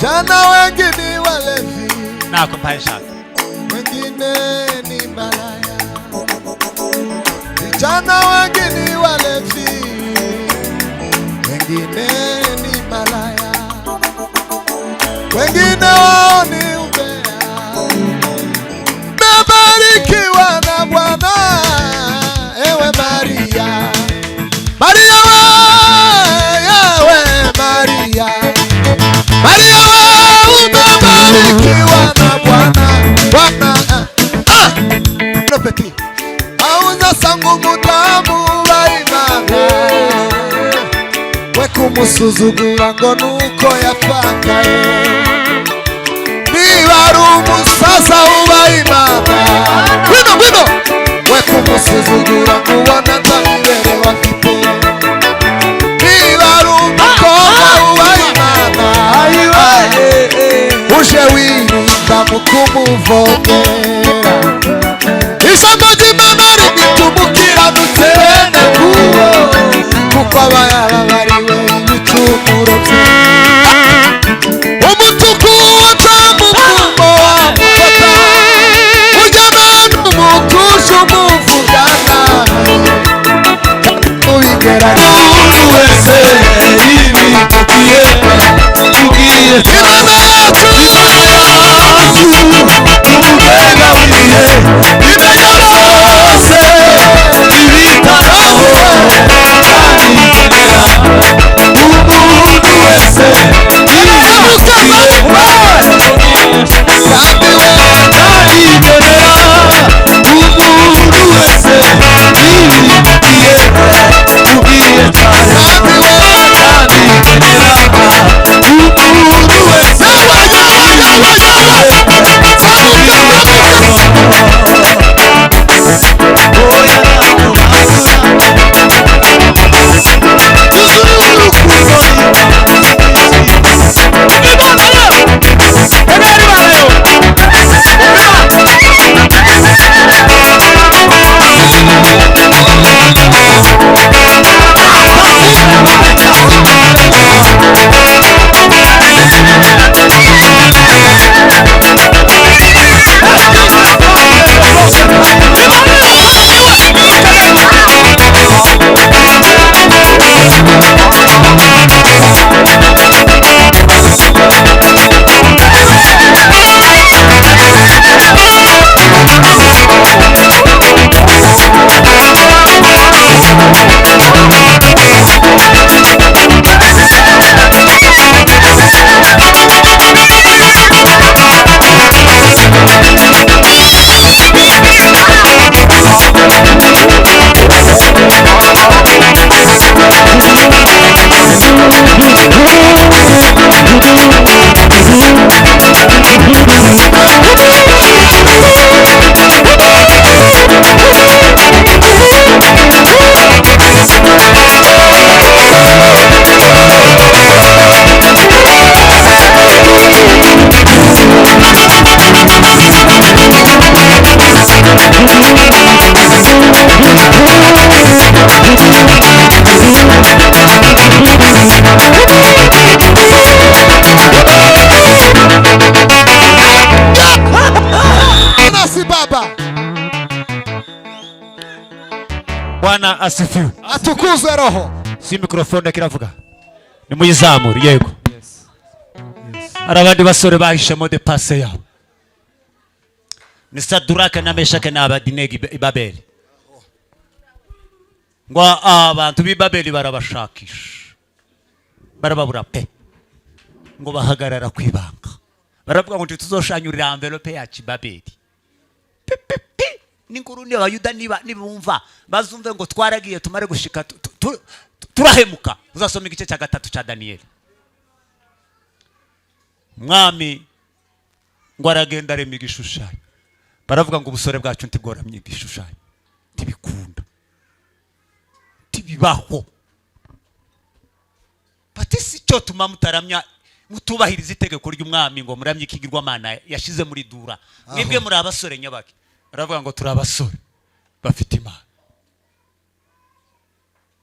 Vijana wengi ni walevi, Nako mpaye nshaka. Wengine ni malaya. Vijana wengi ni walevi, wengine ni malaya, wengine wao ni umbea. Umebarikiwa na Bwana, ewe Maria. Maria we, ewe Maria. Maria we, umebarikiwa na Bwana. Bwana, ah, ah. No petit. Auza sangu mutamu bayimana we kumusuzugura ngo nuko yapfakaye, niba ari umusaza wubaha Imana, ngwino, ngwino, we kumusuzugura ngo ubona nta mibereho afite. Niba ari umukobwa wubaha Imana, uje wirinda mu kumuvogera. Ijambo ry'Imana rimita umukiranutsi bene kuwo, kuko aba yarabariwe ibicumuro bye. Umutuku watamukumbo wamufata ujyana n'umukuje umuvugana ubigerageza. Umuntu wese ibitugiye tugiye. Imana yacu, umugenga w'ibihe, imenya byose, ibitaraho kandi igenera umuntu wese ibitugiye. Kandi we igenera umuntu wese ibitugiye tugiye cyane. Kandi we kandi igenera umuntu wese. Yawe, yawe, yawe, yawe, zamuka, zamuka. Oya, ntabwo basura yuzuye urukundo. Imana yo ebera, Imana yo. Nasi baba. Bwana asifiwe. Atukuzwe roho. Si mikorofone kiravuga, nimuyizamure. Yego, hari abandi basore bahishe mot de passe yabo, ni Saduraka na Meshake na Abedinegi i Babeli. Ngo abantu b'i Babeli barabashakisha, barababura pe. Ngo bahagarara ku ibanga, baravuga ngo ntituzoshanyurira enveloppe yacu i Babeli pe pe pe. N'inkuru ni Abayuda niba nibumva bazumve ngo twaragiye, tumare gushika turahemuka. Uzasoma igice cya gatatu cya Daniyeli. Mwami ngo aragenda arema igishushanyo. Baravuga ngo ubusore bwacu ntibworamye igishushanyo, ntibikunda, ntibibaho. Bati si cyo tuma mutaramya, mutubahiriza itegeko ry'umwami ngo muramye ikigirwamana yashize muri Dura? Mwebwe muri abasore nyabaki? Baravuga ngo turi abasore bafite Imana.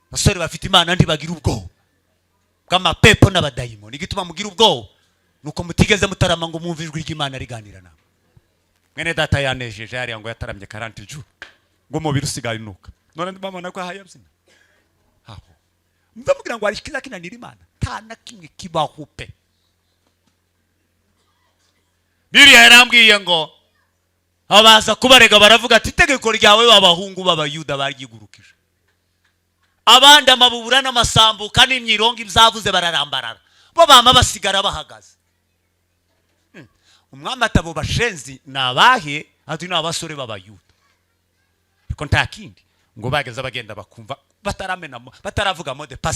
Abasore bafite Imana ntibagira ubwoba bw'amapepo n'abadayimoni. Igituma mugira ubwoba Nuko mutigeze mutarama ngo mwumve ijwi ry'Imana riganira nawe. Mwene data yanejeje hariya ngo yataramye 40 jours, ngo umubiri usigaye unuka. None ndabona ko ahayabyina aho, ndamubwira ngo hari ikiza kinanira Imana? Nta na kimwe kibaho pe. Biriya yarambwiye ngo abaza kubarega baravuga ati: "Itegeko ryawe b'abahungu b'Abayuda baryigurukije, abandi amabubura n'amasambuka n'imyirongo ibyavuze bararambarara, bo bama basigara bahagaze." Umwami ati: "Abo bashenzi ni abahe?" Ati: "Ni abasore b'Abayuda." Ariko nta kindi ngo bageze bagenda bakumva bataramena, bataravuga mot de passe.